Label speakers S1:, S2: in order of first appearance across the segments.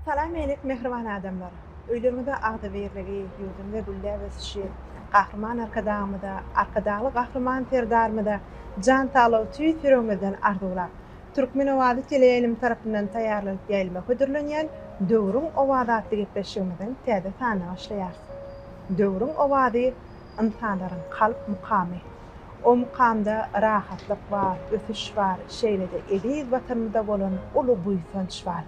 S1: Salam älik mähriban adamlar! Öýleriňize agzybirligi, ýurdumyza gülläp ösüşi, Gahryman Arkadagymyza, Arkadagly Gahryman Serdarymyza jan saglygy tüýs ýüregimizden arzuwlap, Türkmen owazy teleýaýlymy tarapyndan taýýarlanyp ýaýlyma hödürlenýän Döwrüň owazy atly gepleşigimiziň täze sanyna başlaýarys. Döwrüň owazy ynsanlaryň kalp mukamy. O mukamda rahatlyk bar, ösüş bar, şeýle-de eziz Watanymyza bolan uly buýsanç bar.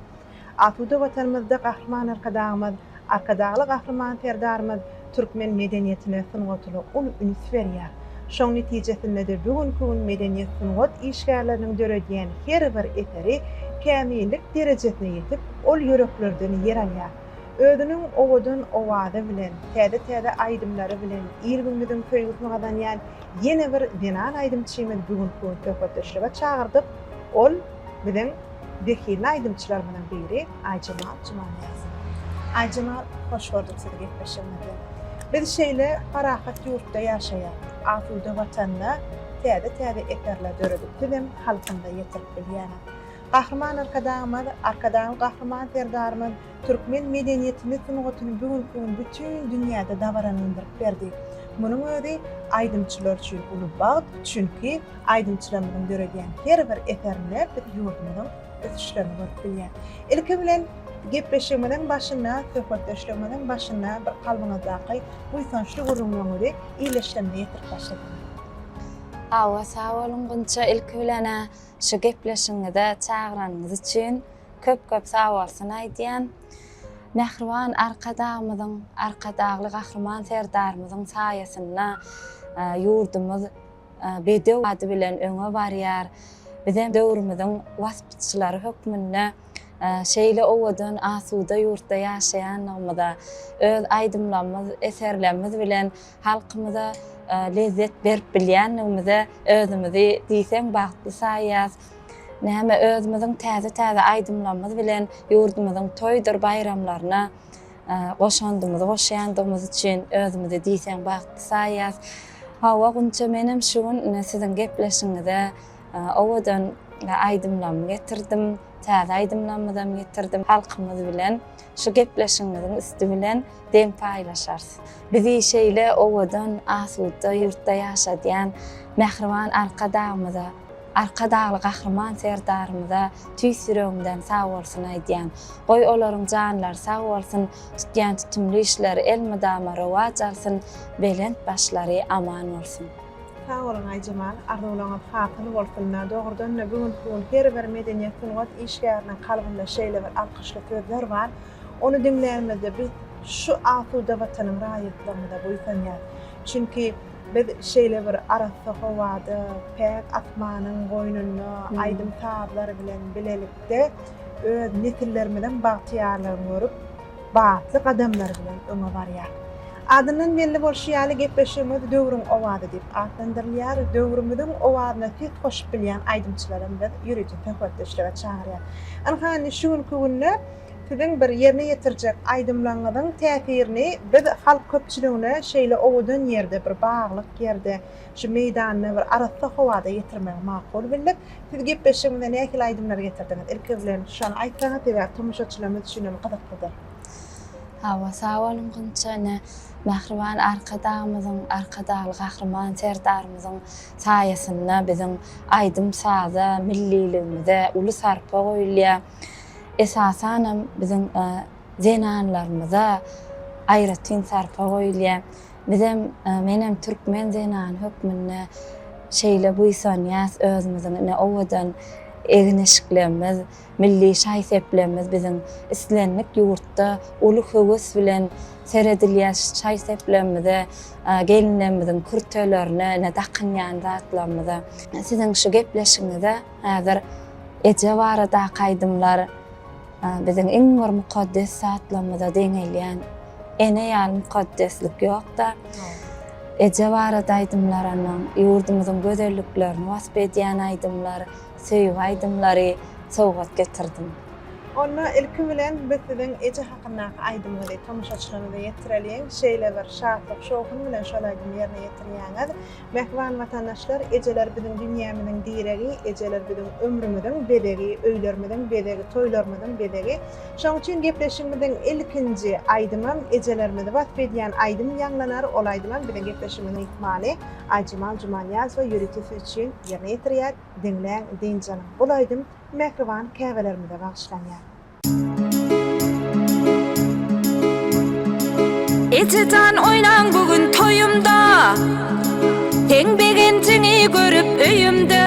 S1: Asuda Watanymyzda Gahryman Arkadagymyz, Arkadagly Gahryman Serdarymyz türkmen medeniýetine, sungatyna uly üns berýär. Şoň netijesinde-de bu günki gün medeniýet-sungat işgärleriniň döredýän her bir eseri kämillik derejesine ýetip, ol ýüreklerden ýer alýar. Özüniň owadan owazy bilen, täze-täze aýdymlary bilen il-günümiziň söýgüsini gazanýan ýene bir zenan aýdymçymyz bu günki gün söhbetdeşlige çagyrdyk. Ol biziň zehinli aýdymçylarymyzyň biri Aýjemal Jumanyýazowa. Aýjemal, hoş gördük sizi gepleşigimizde. Biz şeýle parahat ýurtda ýaşaýas, asuda Watanda täze-täze eserler döredip sizem halkymyza ýetirip bilýäňiz. Gahryman Arkadagymyz, Arkadagly Gahryman Serdarymyz türkmen medeniýetini, sungatyny bu günki gün bütin dünýäde dabaralandyryp berdi. Munuň özi aýdymçylar üçin uly bagt, çünki aýdymçylarymyzyň döredýän her bir eserinde biz ýurdumyzyň ösüşlerini görüp bilýäris. Ilki bilen gepleşigimiziň başynda, söhbetdeşligimiziň başynda bir kalbyňyzdaky buýsançly gürrüňleriňizi ildeşlerimize ýetirip başlasaňyz.
S2: Hawa, sag boluň Gunça, ilki bilen-ä Şu gepleşigiňize çagyranyňyz üçin köp-köp sagbolsun aýdýan. Mähriban Arkadagymyzyň, Arkadagly Gahryman Serdarymyzyň saýasynda ýurdumyz bedew ady bilen öňe barýar. Bizem döwrümiziň waspçylary hökmünde şeýle owadan, asuda ýurtda ýaşaýanlygymyza, öz aýdymlarymyz, eserlerimiz bilen halkymyza lezzet berip bilýänligimize özümizi diýseň bagtly saýýas. Näme, özümiziň täze-täze aýdymlarymyz bilen ýurdumyzyň toýdur baýramlaryna goşandymyzy goşýandygymyz üçin özümizi diýseň bagtly saýýas. Hawa, Gunça, menem şu gün ine siziň gepleşigiňize owadan aýdymlarymy getirdim, täze aýdymlarymyzam getirdim. Halkymyz bilen şu gepleşigimiziň üsti bilen deň paýlaşarys. Bizi şeýle owadan, asuda ýurtda ýaşadýan mähriban Arkadagymyza, Arkadagly Gahryman Serdarymyza tüýs ýüregimden sagbolsun aýdýan. Goý, olaryň janlary sag bolsun, tutýan tutumly işleri elmydama rowaç alsyn, belent başlary aman bolsun.
S1: Sag boluň Aýjemal, arzuwlaryňyz hasyl bolsun. Dogrudan-da bu günki gün her bir medeniýet-sungat işgäriniň kalbynda şeýle bir alkyşly sözler bar. Ony diňlänimizde biz şu asuda Watanyň raýatlygymyza buýsanýarys. Çünki biz şeýle bir arassa howada, päk asmanyň goýnunda aýdym-sazlar bilen bilelikde öz nesillerimiziň bagtyýarlygyny görüp, batly gadamlar bilen öňe barýarys. Adyndan belli bolşy ýaly, gepleşigimiz Döwrüň owazy diýip atlandyrylýar. Döwrümiziň owazyna ses goşup bilýän aýdymçylaram biz ýörite söhbetdeşlige çagyrýarys. Ynha, indi şu günki günde Siziň bir ýerine ýetirjek aýdymlaryňyzyň täsirini biz halk köpçüligine şeýle owadan ýerde, bir baglyk ýerde, şu meýdanda bir arassa howada ýetirmegi makul bildik. Siz gepleşigimize nähili aýdymlar getirdiňiz? Ilki bilen şony aýtsaňyz, sebäbi tomaşaçylarymyz üçin hem gyzyklydyr.
S2: Hawa, sag boluň Gunça ene. Mähriban Arkadagymyzyň, Arkadagly Gahryman Serdarymyzyň saýasynda biziň aýdym-saza, milliligimize uly sarpa goýulýar. Esasanam biziň zenanlarymyza aýratyn sarpa goýulýar. Bizem, menem türkmen zenany hökmünde şeýle buýsanýas özümiziň ine owadan egin-eşiklerimiz, milli şaý-seplerimiz biziň islendik ýurtda uly höwes bilen seredilýär şaý-seplerimize, gelinlerimiziň kürtelerine, ine dakynýan zatlarymyza. Siziň şu gepleşigiňize Häzir eje baradaky aýdymlar biziň iň bir mukaddes zatlarymyza deňelýän. Ene ýaly mukaddeslik ýok-da. Eje barada aýdymlar ondan, ýurdumyzyň gözelliklerini wasp edýän aýdymlar, söýgi aýdymlary sowgat getirdim.
S1: Onda ilki bilen biz siziň eje hakyndaky aýdymyňyzy tomaşaçylarymyza ýetireliň. Şeýle bir şatlyk, şowhun bilen şol aýdymy ýerine ýetirýäňiz. Mähriban watandaşlar, ejeler biziň dünýämiziň diregi, ejeler biziň ömrümiziň bezegi, öýlerimiziň bezegi, toýlarymyzyň bezegi. Şonuň üçin gepleşigimiziň ilkinji aýdymam ejelerimizi wasp edýän aýdym ýaňlanar. Ol aýdymam biziň gepleşigimiziň myhmany Aýjemal Jumanyýazowa ýörite siz üçin ýerine ýetirýär. Diňläň, dynç alyň. Bul aýdym mähriban käbelerimize bagyşlanýar.
S3: Ejejan oýnaň bu gün toýumda Seň begenjiňi görüp öýümde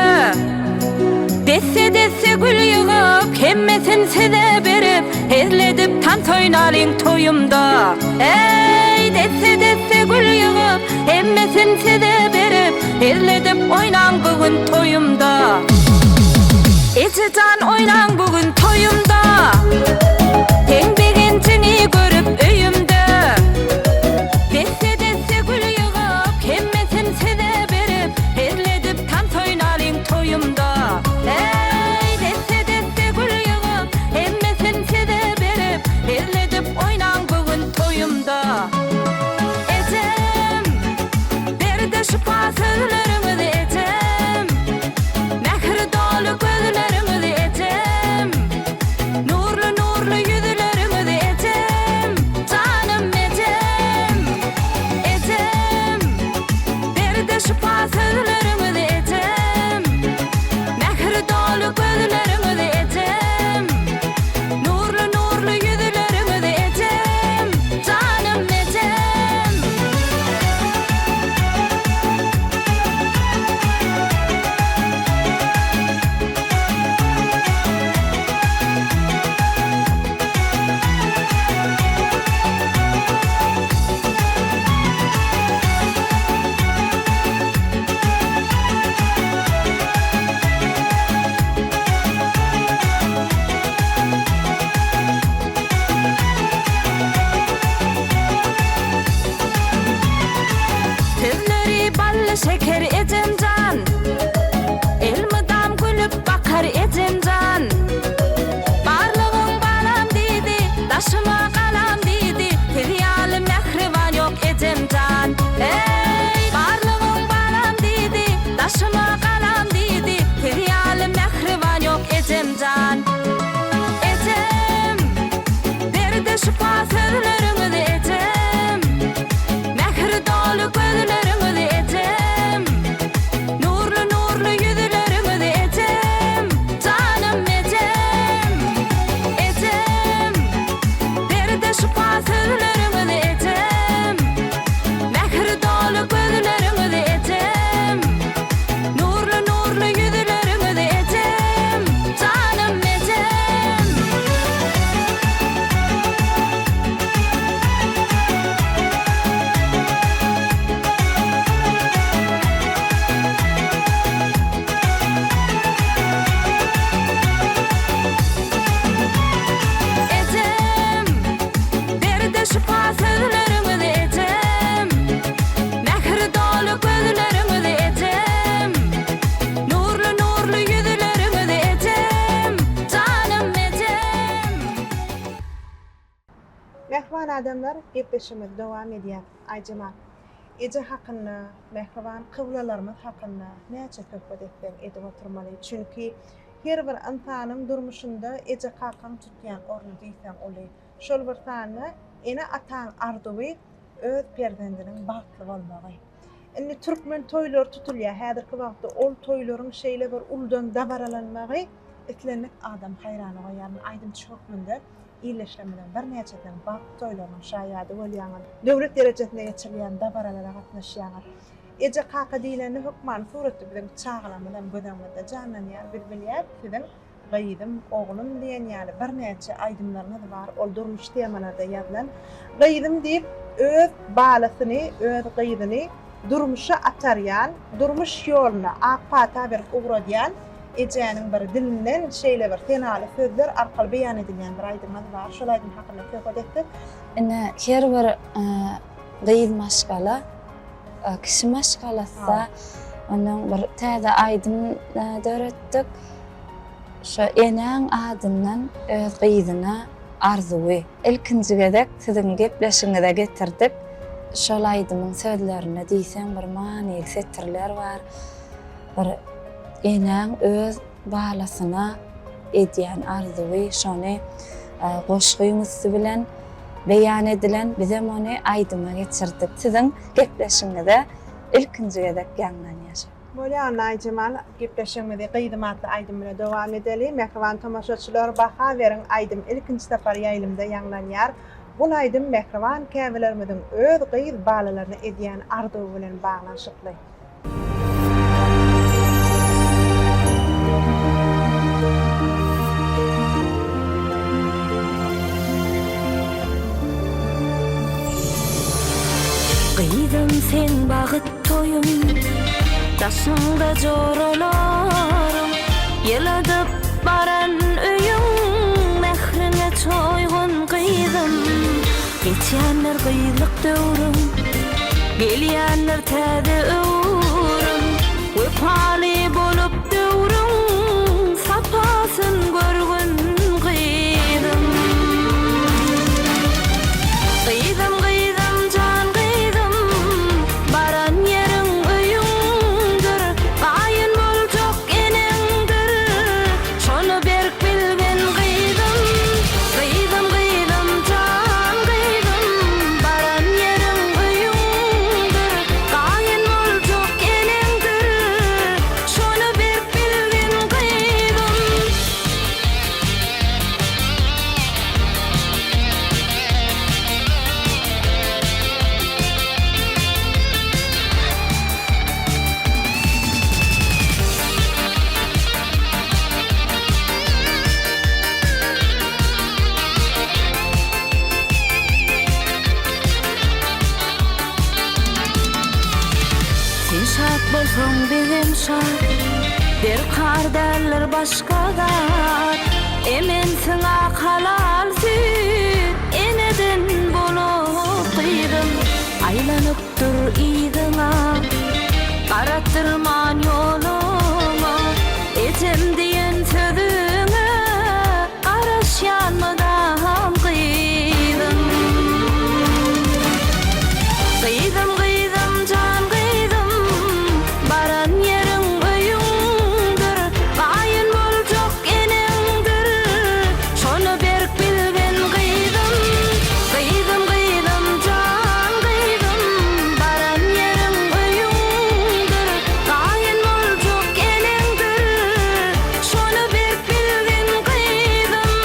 S3: Desse-desse gül ýygyp hemmesin size berip Hezil edip tans oýnalyň toýumda Eý desse-desse gül ýygyp hemmesin size berip Hezil edip oýnaň bu gün toýumda Ejejan oýnaň bu gün toýumda Seň begenjiňi görüp öýümde Desse-desse gül ýygyp hemmesin size berip Hezil edip tans oýnalyň toýumda Eý desse-desse gül ýygyp hemmesin size berip Hezil edip oýnaň bu gün toýumda Ejem Berde şypa sözleriňiz ejem Mähir doly gözleriňiz ejem Nurly-nurly ýüzleriňiz ejem Janym ejem Ejem Derde şypa sözleriňiz ejem Mähir doly gözleriňiz ejem Nurly-nurly ýüzleriňiz ejem Janym ejem. Sözleri bally şeker ejemjan Elmydam gülüp bakar ejemjan Barlygyň balam diýdi Daşyma galam diýdi Siz ýaly mähriban ýok ejemjan Eý barlygyň balam diýdi Daşyma galam diýdi Siz ýaly mähriban ýok ejemjan Ejem Derde şypa sözleriňiz ejem Mähir doly gözleriňiz ejem Nurly-nurly ýüzleriňiz ejem Janym ejem Ejem Derde şypa sözleriňiz ejem Mähir doly gözleriňiz ejem Nurly-nurly ýüzleriňiz ejem Janym ejem. Ejem, derde şypa sözleriňiz ejem, Mähir doly gözleriňiz ejem, Nurly-nurly ýüzleriňiz ejem, Janym ejem.
S1: Mähriban adamlar gepleşigimizi dowam edýäs. Aýjemal eje hakynda, mähriban kyblalarymyz hakynda näçe söhbet etseň edip oturmaly. Çünki her bir ynsanyň durmuşynda eje-kakaň tutýan orny diýseň uly. Şol bir sanda ene-ataň arzuwy öz perzendiniň bagtly bolmagy. Indi türkmen toýlary tutulýar. Häzirki wagtda ol toýlaryň şeýle bir uludan dabaralanmagy islendik adamy haýrana goýýar. Men aýdymçy hökmünde ildeşlerimiziň birnäçesiniň bagt toýlarynyň şaýady bolýaňyz. Döwlet derejesinde geçirilýän dabaralara gatnaşýaňyz. Eje-kaka diýlende hökmany suratda biziň çagalarymyzam göz öňümizde janlanýar. Biz bilýäris siziň Gyzym, oglum diýen ýaly birnäçe aýdymlaryňyz bar, ol durmuş temalarda ýazylan. Gyzym diýip öz balasyny, öz gyzyny durmuşa atarýan, durmuş ýoluna ak pata berip ugradýan ejäniň bir dilinden şeýle bir senaly sözler arkaly beýan edilýän bir aýdymyňyz bar. Şol aýdym hakynda söhbet etsek.
S2: Ine, her bir gyz maşgala kişi maşgalasy-da, ondan bir täze aýdym döretdik. Şo enäň adyndan öz gyzyna arzuwy. Ilkinji gezek siziň gepleşigiňize getirdik. Şol aýdymyň sözlerinde diýseň bir manyly setirler bar. Bir enäň öz balasyna edýän arzuwy şony goşgyň üsti bilen beýan edilen bizem ony aýdyma geçirdik. Siziň gepleşigiňize ilkinji gezek ýaňlanýar şo.
S1: Bolýa onda Aýjemal, gepleşigimizi Gyzym atly aýdym bilen dowam edeli. Mähriban tomaşaçylar, baha beriň aýdym ilkinji sapar ýaýlymda ýaňlanýar. Bul aýdym mähriban käbelerimiziň öz gyz balalaryna edýän arzuwy bilen baglanyşykly.
S3: Gyzym seň bagyt toýuň, daşyňda joralaryň, Ýyladyp baran öýüň, mähriňe çoýgun gyzym. Geçýändir gyzlyk döwrüň, Gelýändir täze öwrüm. Wepaly bolup döwrüň, Sapasyn görgün gyzym. Gyzym, gyzym, jan gyzym, Baran ýeriň öýüňdir, Gaýyn boljak eneňdir. Şony berk bilgin gyzym, Gyzym, gyzym, jan gyzym, Baran ýeriň öýüňdir, Gaýyn boljak eneňdir. Şony berk bilgin gyzym. Sen şat bolsaň bizem şat, Derkar däldir başga zat. Emensiň ak halal süýt, Eneden bolup gyzym. Aýlanyp dur yzyňa, Garatdyrman ýoluňa, Ejem diýen sözüňe Garaşýan mydam gyzym. Gyzym, gyzym, jan gyzym, Baran ýeriň öýüňdir, Gaýyn boljak eneňdir, Şony berk bilgin gyzym. Gyzym, gyzym, jan gyzym, Baran ýeriň öýüňdir, Gaýyn boljak eneňdir, Şony berk bilgin gyzym.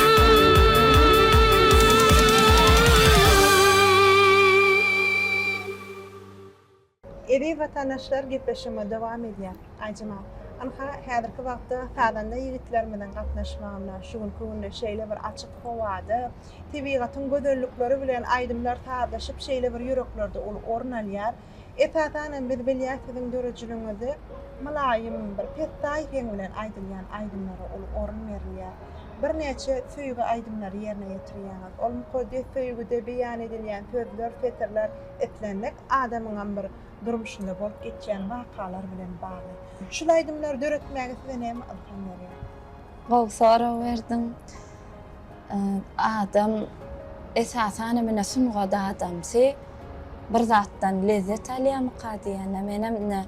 S1: Eziz watandaşlar gepleşigimiz dowam edýär. Aýjemal, ynha häzirki wagtda sazanda ýigitlerimiziň gatnaşmagynda şu günki günde şeýle bir açyk howada tebigatyň gözellikleri bilen aýdymlar sazlaşyp şeýle bir ýüreklerde uly orun alýar. Esasan hem biz bilýäs siziň döredijiligiňizde mylaýym bir pessaý heň bilen aýdylýan aýdymlara uly orun berilýär. Birnäçe söýgi aýdymlary ýerine ýetirýäňiz. Ol mukaddes söýgüde beýan edilýän sözler, setirler islendik adamyňam bir durmuşynda bolup geçýän wakalar bilen bagly. Şul aýdymlary döretmäge size näme ylham berýär?
S2: Gowy sorag berdiň. Adam esasanam ine sungat adamsy bir zatdan lezzet alýarmyka diýende menem ine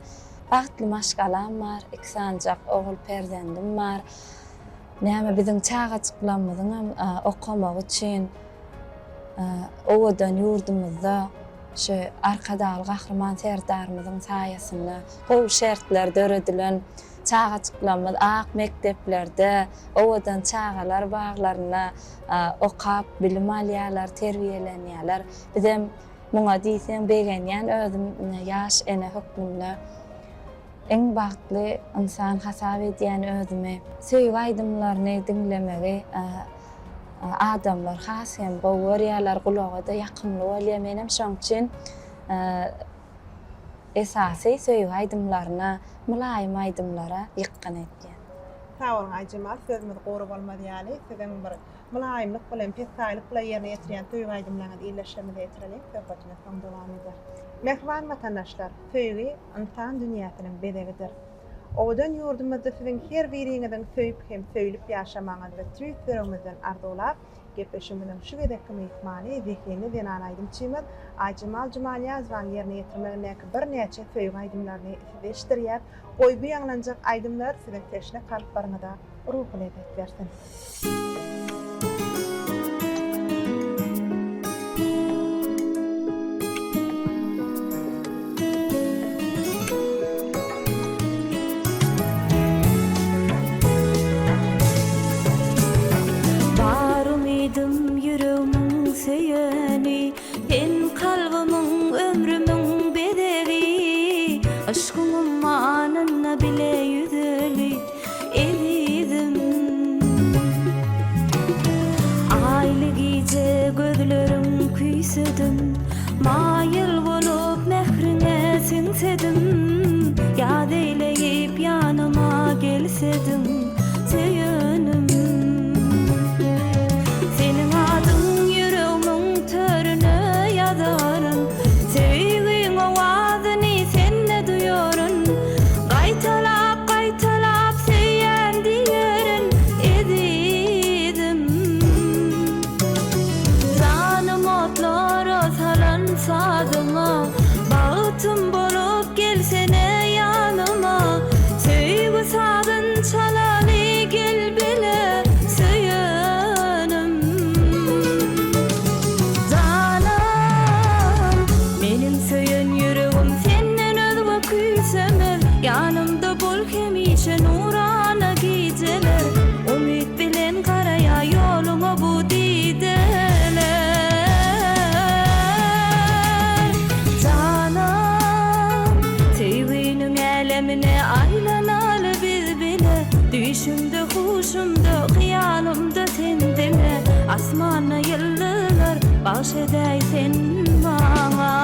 S2: bagtly maşgalam bar, iki sanyjak ogul perzendim bar. Näme biziň çagajyklarymyzyňam okamagy üçin owadan ýurdumyzda şu Arkadagly Gahryman Serdarymyzyň saýasynda gowy şertler döredilen çagajyklarymyz ak mekdeplerde, owadan çagalar baglarynda okap bilim alýarlar, terbiýelenýärler. Bizem muňa diýseň begenýän özüm ýaş ene hökmünde. Iň bagtly ynsan hasap edýän özümi. Söýgi aýdymlaryny diňlemegi adamlar has hem gowy görýärler, gulaga-da ýakymly bolýar. Menem şoň üçin esasy söýgi aýdymlaryna, mylaýym aýdymlara ýykgyn edýän.
S1: Sag boluň Aýjemal, sözümiz gury bolmaz ýaly, siziň bir mylaýymlyk bilen, pessaýlyk bilen ýerine ýetirýän söýgi aýdymlaryňyzy ildeşlerimize ýetireliň, söhbetimiz soň dowam eder. Mähriban watandaşlar, söýgi ynsan dünýäsiniň bezegidir. Owadan ýurdumyzda siziň her biriňiziň söýüp hem söýlüp ýaşamagyňyzy tüýs ýüregimizden arzuwlap, gepleşigimiziň şu gezekki myhmany zehinli zenan aýdymçymyz Aýjemal Jumaniýazowanyň ýerine ýetirmegindäki birnäçe söýgi aýdymlaryny size eşitdirýäs. Goý bu ýaňlanjak aýdymlar siziň teşne kalplaryňyza ruhy lezzet bersin.
S3: Bar umydym ýüregmiň söýeni Sen kalbymyň ömrümiň bezegi Yşkyň ummanynda bile ýüzeli Ezizim. Aýly gije gözleriň küýsedim, Maýyl bolup mähriňe siňsedim, Ýaz eýleýip ýanyma gelsediň, Söýenim. Seniň adyň ýüregmiň törüne ýazaryn, Söýgiň owazyny sende duýaryn. Gaýtalap, gaýtalap söýýän diýerin, ezizim. Janym otlara salan sazyňa, Bagtym bolup gelsene ýanyma. Söýgi sazyn çalaly gel bile, söýenim. Janym, meniň söýen ýüregim senden özge küýsemez, Ýanymda bol hemişe nurana gijeler, Umyt bilen garaýar ýoluňa bu dideler. Janym, söýginiň älemine aýlanaly biz bile, Düýşümde, huşumda, hyýalymda sen diňe, Asmanda ýyldyzlar bagş edäý sen maňa.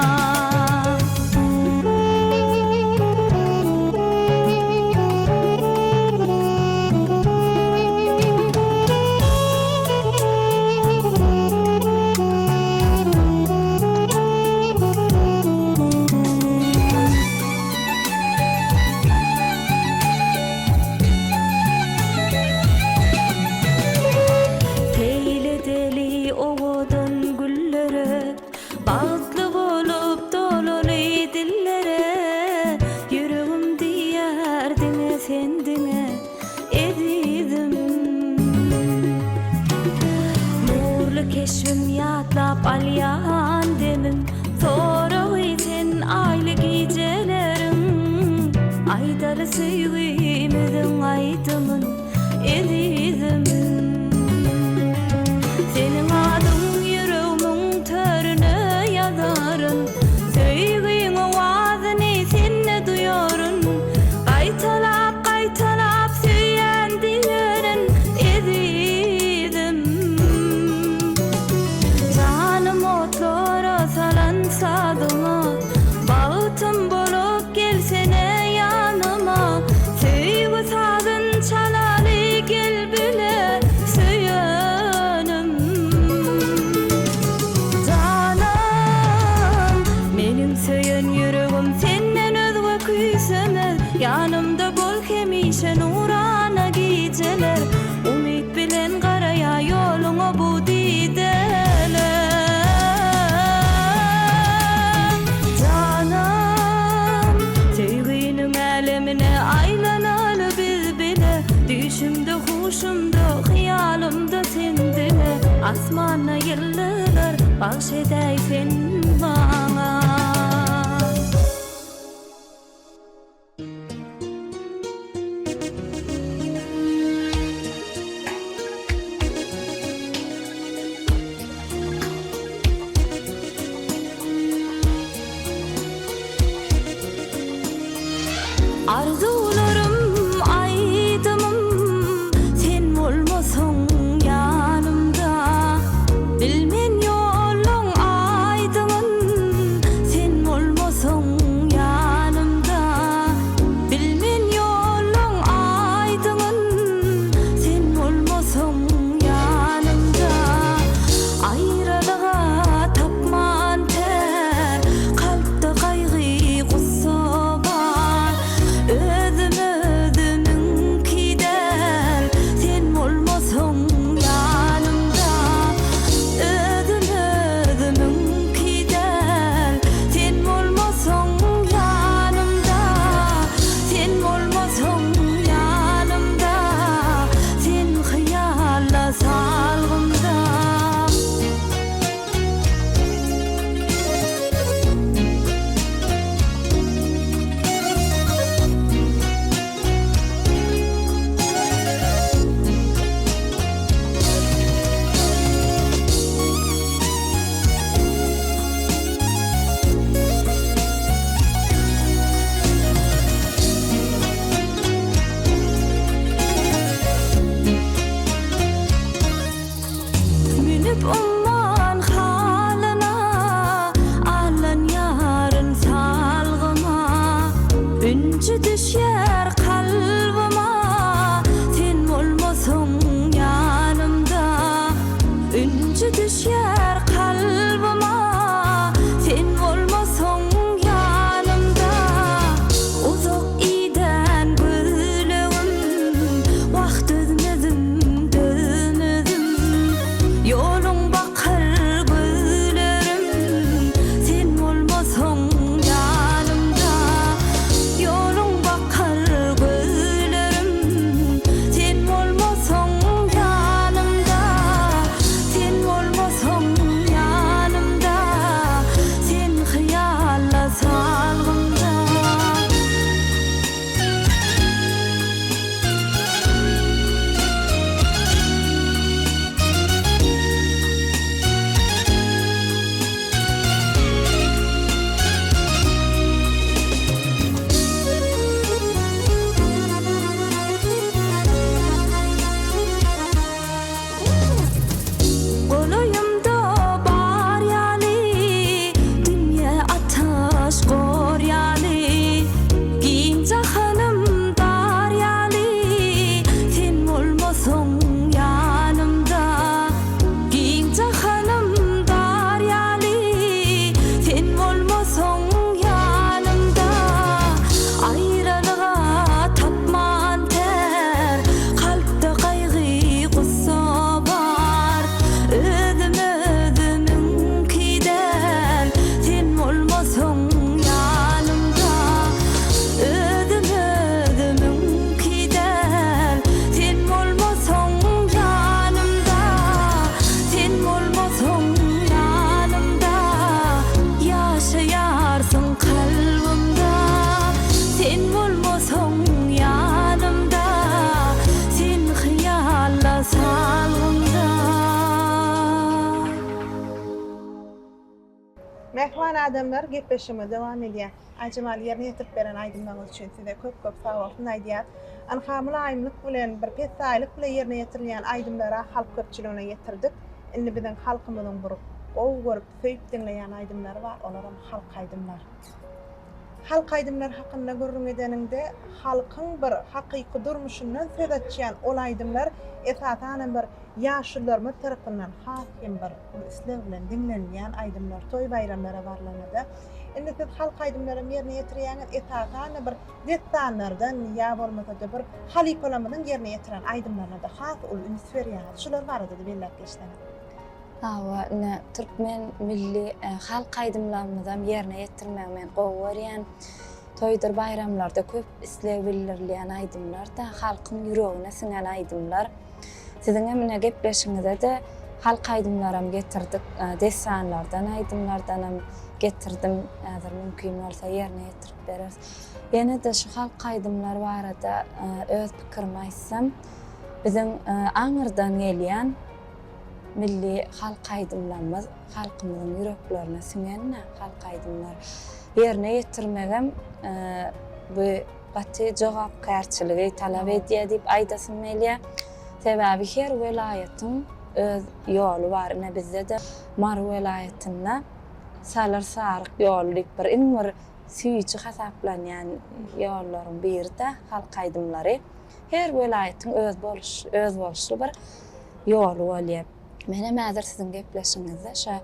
S3: Seýil edeli owadan güllere, Bagtly bolup dolaly dillere. Ýüregim diýýär diňe sen diňe, ezizim. Nurly keşbiň ýatlap alýan demim, Soragy sen aýly gijeleriň. Aýdaly söýgimiziň aýdymyn, ezizim. Seniň adyň ýüregimiň törüne ýazaryn, Söýgiň owazyny sende duýaryn. Gaýtalap, gaýtalap söýýän diýerin, ezizim. Janym otlara salan sazyňa, Bagtym bolup gelsene ýanyma. Söýgi sazyn çalaly gel bile, söýenim. Janym, meniň söýen ýüregim senden özge küýsemez. Ýanymda bol hemişe nurana gijeler. Umyt bilen garaýar ýoluňa bu dideler. Janym, söýginiň älemine aýlanaly biz bile. Düýşümde, huşumda, hyýalymda sen diňe. Asmanda ýyldyzlar bagş edäý sen maňa. Arzuwlarym, aýdymym, sen bolmasaň ýanymda, Bilmen ýollaň aýdyňyn.
S1: Mähriban adamlar gepleşigimiz dowam edýär. Aýjemal ýerine ýetirip beren aýdymlaryňyz üçin size köp köp sagbolsun aýdýas. Ynha mylaýymlyk bilen bir pessaýlyk bilen ýerine ýetirilýän aýdymlara halk köpçüligine ýetirdik. Indi biziň halkymyzyň bir gowy görüp söýüp diňleýän aýdymlary bar olaram halk aýdymlar. Halk aýdymlary hakynda gürrüň edeniňde halkyň bir hakyky durmuşyndan söz açýan ol aýdymlar esasanam bir ýaşulularymyz tarapyndan has hem bir uly isleg bilen diňlenilýän aýdymlar toý-baýramlara barlanda-da Indi siz halk aýdymlaram ýerine ýetirýäňiz, esasanda bir dessanlardan ýa bolmasa-da bir halypalarymyzyň ýerine ýetiren aýdymlaryna-da has uly üns berýäňiz. Şular barada-da belläp geçseňiz.
S2: Hawa, ine, türkmen milli halk aýdymlarymyzam ýerine ýetirmegi men gowy görýän. Toýdur baýramlarda köp isleg bildirilýän aýdymlar-da, halkyň ýüregine siňen aýdymlar. Siziňem ine gepleşigiňize-de halk aýdymlaram getirdik, dessanlardan aýdymlardanam getirdim. Häzir mümkin bolsa ýerine ýetirip bereris. Ýene-de şu halk aýdymlar barada öz pikirimi aýtsam, biziň aňyrdan gelýän milli halk aýdymlarymyz halkymyzyň ýüreklerine siňen-dä halk aýdymlar. Ýerine ýetirmegem bu gaty jogapkärçiligi talap edýär diýip aýdasym gelýär. Sebäbi her welaýatyň öz ýoly bar. Ine bizde-de Mary welaýatynda Salyr Saryk ýoly diýip bir iň bir süýji hasaplanýan ýollaryň biri-de halk aýdymlary. Her welaýatyň öz boluş özboluşly bir ýoly bolýar. Menem häzir siziň gepleşigiňizde şo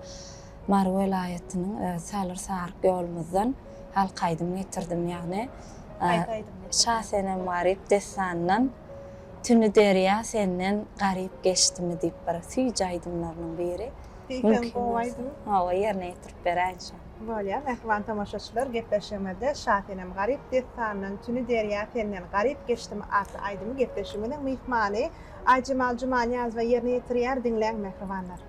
S2: Mary welaýatynyň öz Salyr Saryk ýolumyzdan halk aýdym getirdim, ýagny
S1: Haýsy aýdym getirdiň?
S2: Şasenem Garyp dessanyndan Tüni derýa senden garyp geçdimi diýip bir süýji aýdymlarynyň biri.
S1: Diýseň gowy aýdym.
S2: Hawa, ýerine ýetirip beräýin şony.
S1: Bolýar, mähriban tomaşaçylar, gepleşigimizde Şasenem Garyp dessanyndan Tüni derýa senden garyp geçdimi atly aýdymy gepleşigimiziň myhmany Aýjemal Jumanyýazowa ýerine ýetirýär, diňläň mähribanlar.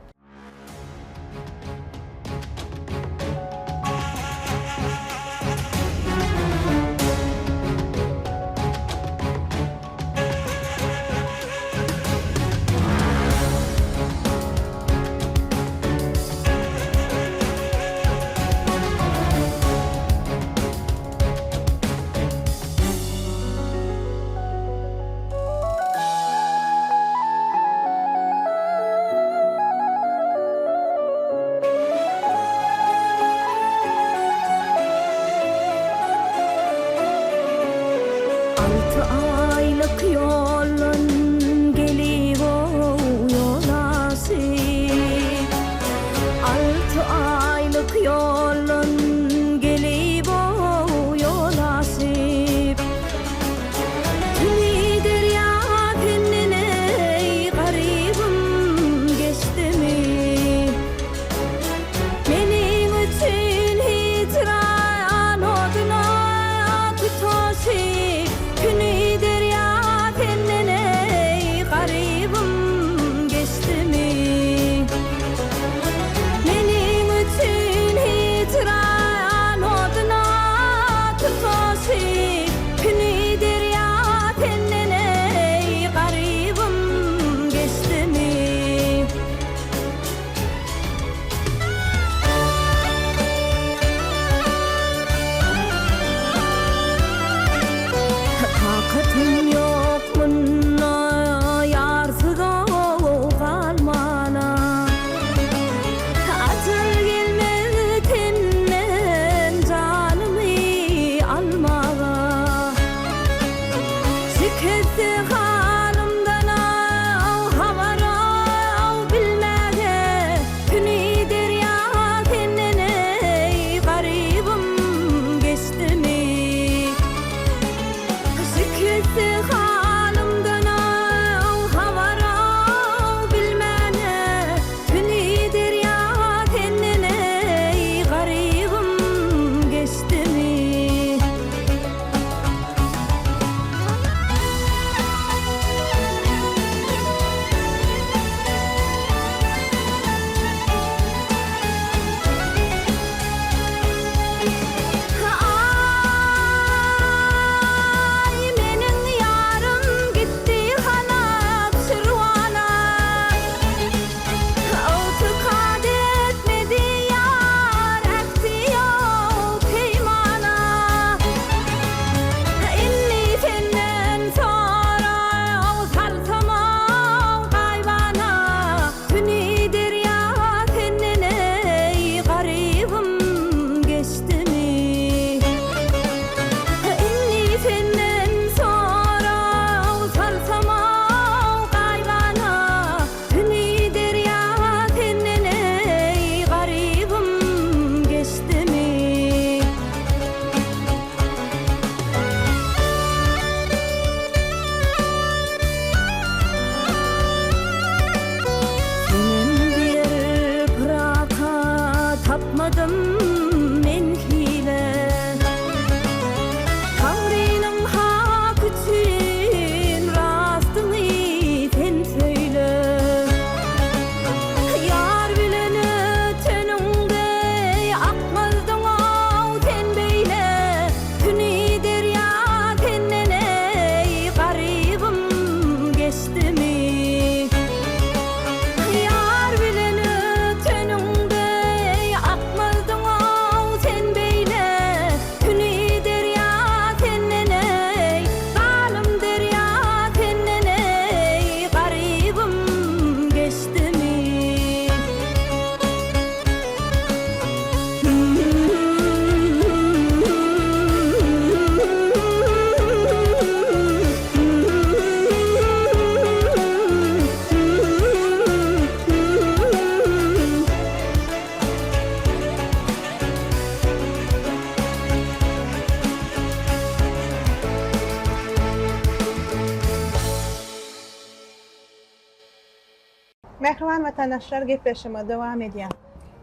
S1: Mähriban watandaşlar gepleşigimiz dowam edýär.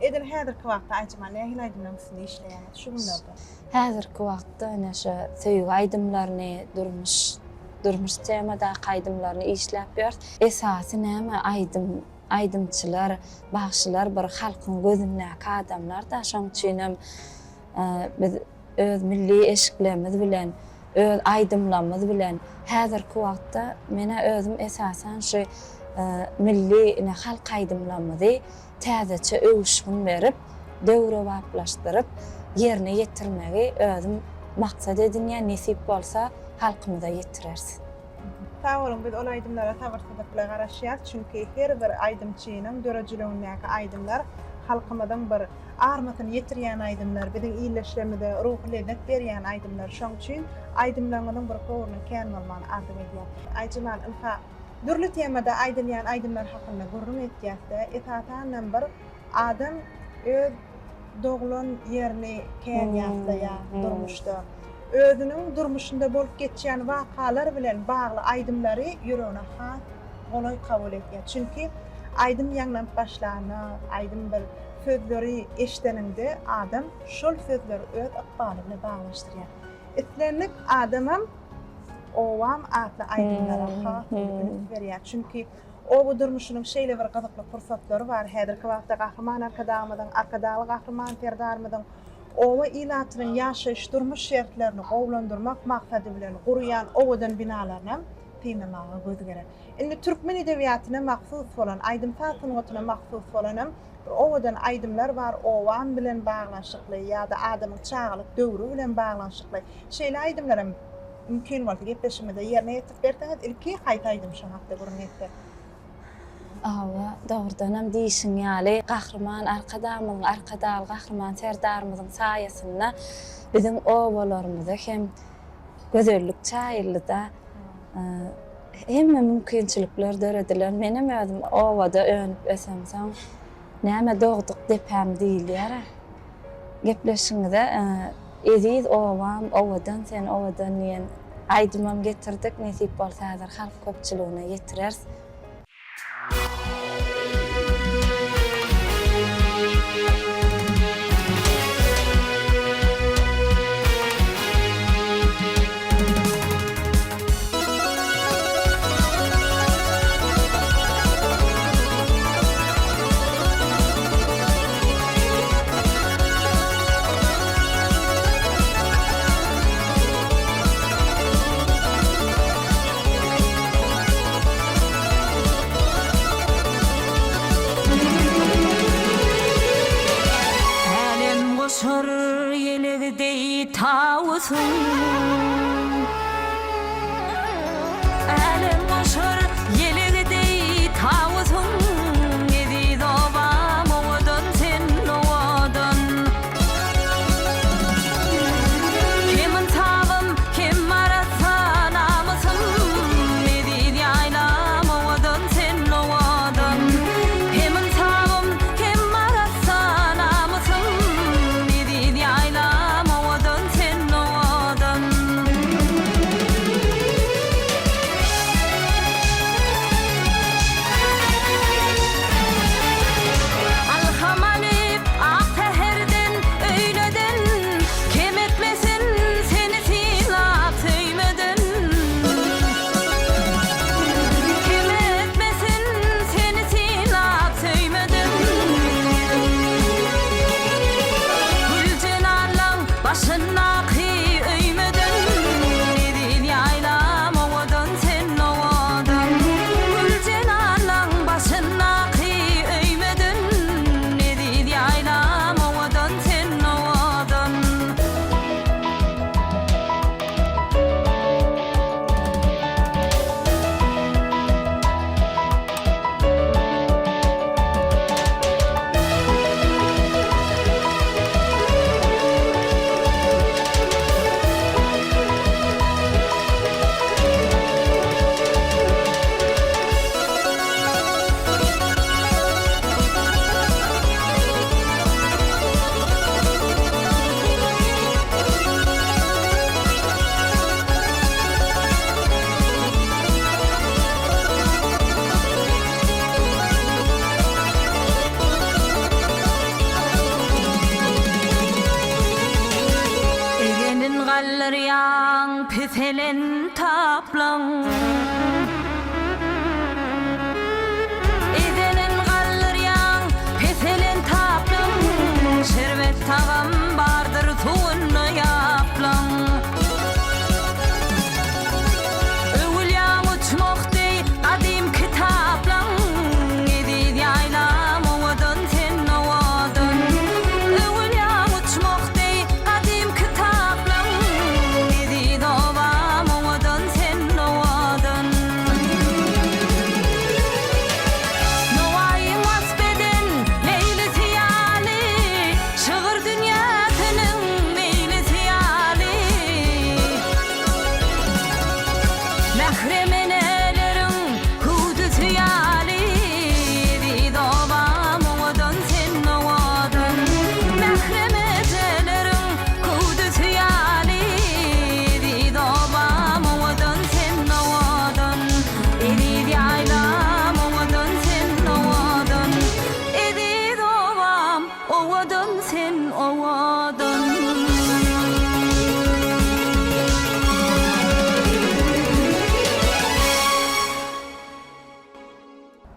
S1: Edil häzirki wagtda Aýjemal nähili aýdymlaryň üstünde işleýäňiz şu günlerde?
S2: Häzirki wagtda ine şu söýgi aýdymlaryny, durmuş durmuş temadaky aýdymlaryny işläp ýörüs. Esasy näme aýdym aýdymçylar, bagşylar bir halkyň gözündäki adamlar-da şoň üçinem biz öz milli eşiklerimiz bilen, öz aýdymlarymyz bilen häzirki wagtda men-ä özüm esasan şu milli ine halk aýdymlarymyzy täzeçe öwüşgin berip, döwrebaplaşdyryp ýerine ýetirmegi özüm maksat edinýän, nesip bolsa halkymyza ýetireris.
S1: Sag boluň biz ol aýdymlara sabyrsyzlykla garaşýas çünki her bir aýdymçynyň döredijiligindäki aýdymlar halkymyzyň bir armasyny ýetirýän aýdymlar biziň ildeşlerimize ruhy lezzet berýän aýdymlar şoň üçin aýdymlaryňyzyň bir howrunyň kän bolmagyny arzuw edýän. Aýjemal ynha dürli temada aýdylýan aýdymlar hakynda gürrüň etýäsde esasanam bir Adam öz doglan ýerini kän ýatlaýar durmuşda. Özüniň durmuşynda bolup geçýän wakalar bilen bagly aýdymlary ýüregine has golaý kabul edýär. Çünki aýdym ýaňlanyp başlanda, aýdym bir sözleri eşideniňde adam şol sözleri öz ykbaly bilen baglanyşdyrýar. Islendik adamam Obam atly aýdymlara has uly üns berýär. Çünki Oba durmuşynyň şeýle bir gyzykly pursatlary bar. Häzirki wagtda Gahryman Arkadagymyzyň, Arkadagly Gahryman Serdarymyzyň oba ilatynyň ýaşaýyş-durmuş şertlerini gowulandyrmak maksady bilen gurýan owadan binalarynam synlamaga göz gerek. Indi türkmen edebiýatyna mahsus bolan, aýdym-saz sungatyna mahsus bolanam bir owadan aýdymlar bar, obam bilen baglanyşykly ýa-da adamyň çagalyk döwri bilen baglanyşykly. Şeýle aýdymlaram mümkin bolsa gepleşigimizde ýerine ýetirip berseňiz, ilki haýsy aýdym şo hakda gürrüň etsek.
S2: Hawa, dogrudanam diýşiň ýaly, Gahryman Arkadagymyzyň, Arkadagly Gahryman Serdarymyzyň saýasynda biziň obalarymyza hem gözellik çaýyldy-da. Hemme mümkinçilikler döredilen. Menem özüm obada önüp-ösemsoň, näme dogduk depäm diýilýär-ä. Gepleşigiňize Eziz obam, owadan sen, owadan diýen aýdymam getirdik. Nesip bolsa häzir halk köpçüligine ýetireris.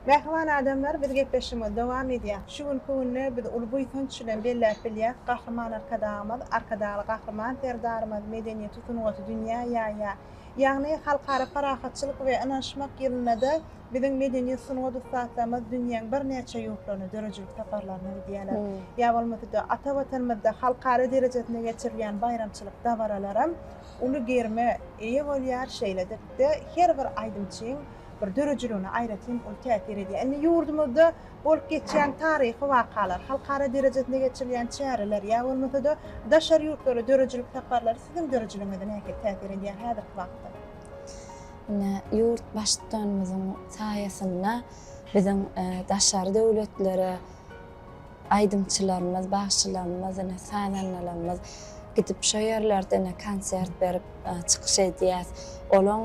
S1: Mähriban adamlar biz gepleşigimizi dowam edýäs. Şu günki günde biz uly buýsanç bilen belläp bilýäs, Gahryman Arkadagymyz, Arkadagly Gahryman Serdarymyz medeniýeti, sungaty dünýä ýaýýar. Ýagny Halkara parahatçylyk we ynanyşmak ýylynda-da biziň medeniýet, sungat ussatlarymyz dünýäň birnäçe ýurtlaryna döredijilik saparlaryna gidýärler. Ýa bolmasa-da ata Watanymyzda halkara derejesinde geçirilýän baýramçylyk dabaralaram uly gerime eýe bolýar. Şeýlelikde her bir aýdymçyň bir döredijiligine aýratyn uly täsir edýär. Indi ýurdumyzda bolup geçýän taryhy wakalar, halkara derejesinde geçirilýän çäreler ýa bolmasa-da daşary ýurtlara döredijilik saparlary siziň döredijiligiňize nähili täsir edýär häzirki wagtda?
S2: Ine, ýurt Baştutanymyzyň saýasynda biziň daşary döwletlere aýdymçylarymyz, bagşylarymyz, ine, sazandalarymyz gidip şo ýerlerde ine konsert berip çykyş edýäs. Olaň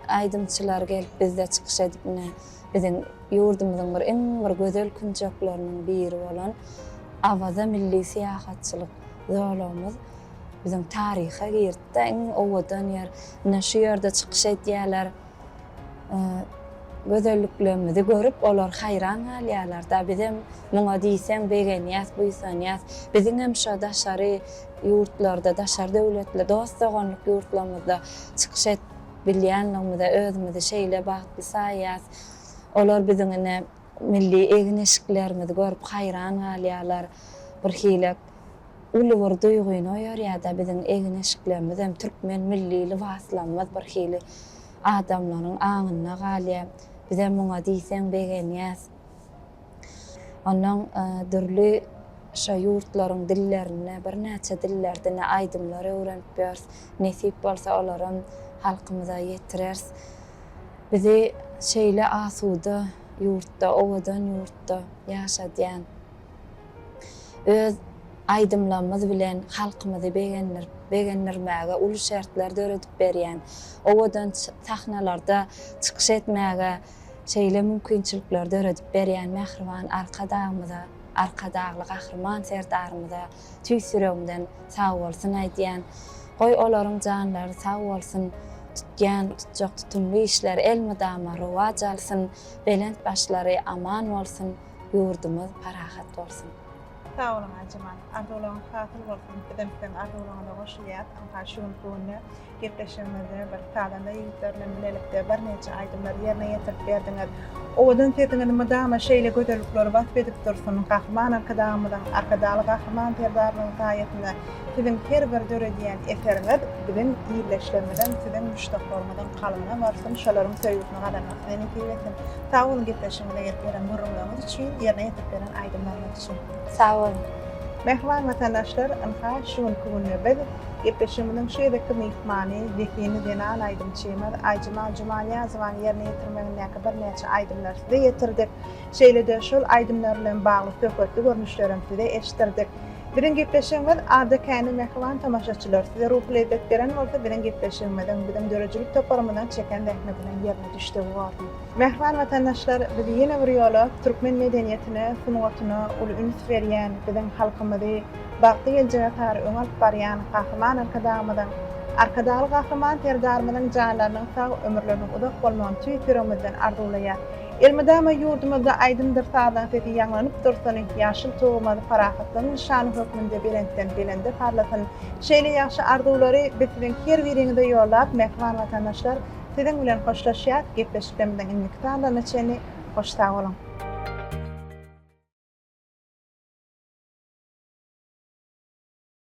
S2: aýdymçylary gelip bizde çykyş edip ine biziň ýurdumyzyň bir iň bir gözel künjekleriniň biri bolan Awaza milli syýahatçylyk zolagymyz biziň taryha girdi-de iň owadan ýer. Ine şu ýerde çykyş edýärler. Gözelliklerimizi görüp olar haýran galýarlar-da, bizem muňa diýseň begenýäs, buýsanýas. Biziňem şo daşary ýurtlarda, daşary döwletli dost-doganlyk ýurtlarymyzda çykyş edip bilýänligimize özümizi şeýle bagtly saýýas. Olar biziň ine milli egin-eşiklerimizi görüp haýran galýarlar. Birhili uly bir duýgyny oýarýar-da biziň egin-eşiklerimizem, türkmen milli lybaslarymyz birhili adamlaryň aňynda galýar. Bizem muňa diýseň begenýäs. Onnoň dürli şo ýurtlaryň dillerinde, birnäçe dillerde ine aýdymlar öwrenip ýörüs. Nesip bolsa olaram halkymyza ýetireris. Bizi şeýle asuda ýurtda, owadan ýurtda ýaşadýan Öz aýdymlarymyz bilen halkymyzy begendirip, begendirmäge uly şertler döredip berýän, owadan sahnalarda çykyş etmäge şeýle mümkinçilikleri döredip berýän mähriban Arkadagymyza, Arkadagly Gahryman Serdarymyza tüýs ýüregimden sagbolsun aýdýan. Goý olaryň janlary sag bolsun, tutýan, tutjak tutumly işleri elmydama rowaç alsyn, belent başlary aman bolsun! Ýurdumyz parahat bolsun.
S1: Sag boluň Aýjemal. Arzuwlaryňyz hasyl bolsun. Bizem siziň arzuwlaryňyza goşulýas. Ynha şu günki günde gepleşigimizde bir sazanda ýigitler bilen bilelikde birnäçe aýdymlary ýerine ýetirip berdiňiz. Owadan sesiňiz mydama şeýle gözellikleri wasp edip dursun. Gahryman Arkadagymyzyň, Arkadagly Gahryman Serdarymyzyň saýasynda siziň her bir döredýän eseriňiz biziň ildeşlerimiziň, siziň muşdaklaryňyzyň kalbyna barsyn, şolaryň söýgüsini gazanmak size nesip etsin. Sag boluň gepleşigimize gelip beren gürrüňleriňiz üçin, ýerine ýetirip beren aýdymlaryňyz üçin.
S2: Sag boluň.
S1: Mähriban watandaşlar, ynha, şu günki günde biz gepleşigimiziň şu gezekki myhmany, zehinli zenan aýdymçymyz Aýjemal Jumaniýazowanyň ýerine ýetirmegindäki birnäçe aýdymlary size ýetirdik. Şeýle-de şol aýdymlar bilen bagly söhbetli görnüşlerem size eşitdirdik. Biziň gepleşigimiz azda-kände mähriban tomaşaçylar, size ruhy lezzet beren bolsa biziň gepleşigimiziň, biziň döredijilik toparymyzyň çeken zähmetiniň ýerine düşdügi bordy. Mähriban watandaşlar, biz ýene bir ýola türkmen medeniýetine, sungatyna uly üns berýän, biziň halkymyzy bagtly geljege sary öňe alyp barýan Gahryman Arkadagymyzyň, Arkadagly Gahryman Serdarymyzyň janlarynyň sag, ömürleriniň uzak bolmagyny tüýs ýüregimizden arzuwlaýas. Elmydama ýurdumyzda aýdymdyr sazyň sesi ýaňlanyp dursun, ýaşyl tugumyz parahatlygyň nyşany hökmünde belentden belende parlasyn. Şeýle ýagşy arzuwlary biz siziň her biriňize ýollap, mähriban watandaşlar, siziň bilen hoşlaşýas, gepleşiklerimiziň indiki sanlaryna çenli hoş sag boluň!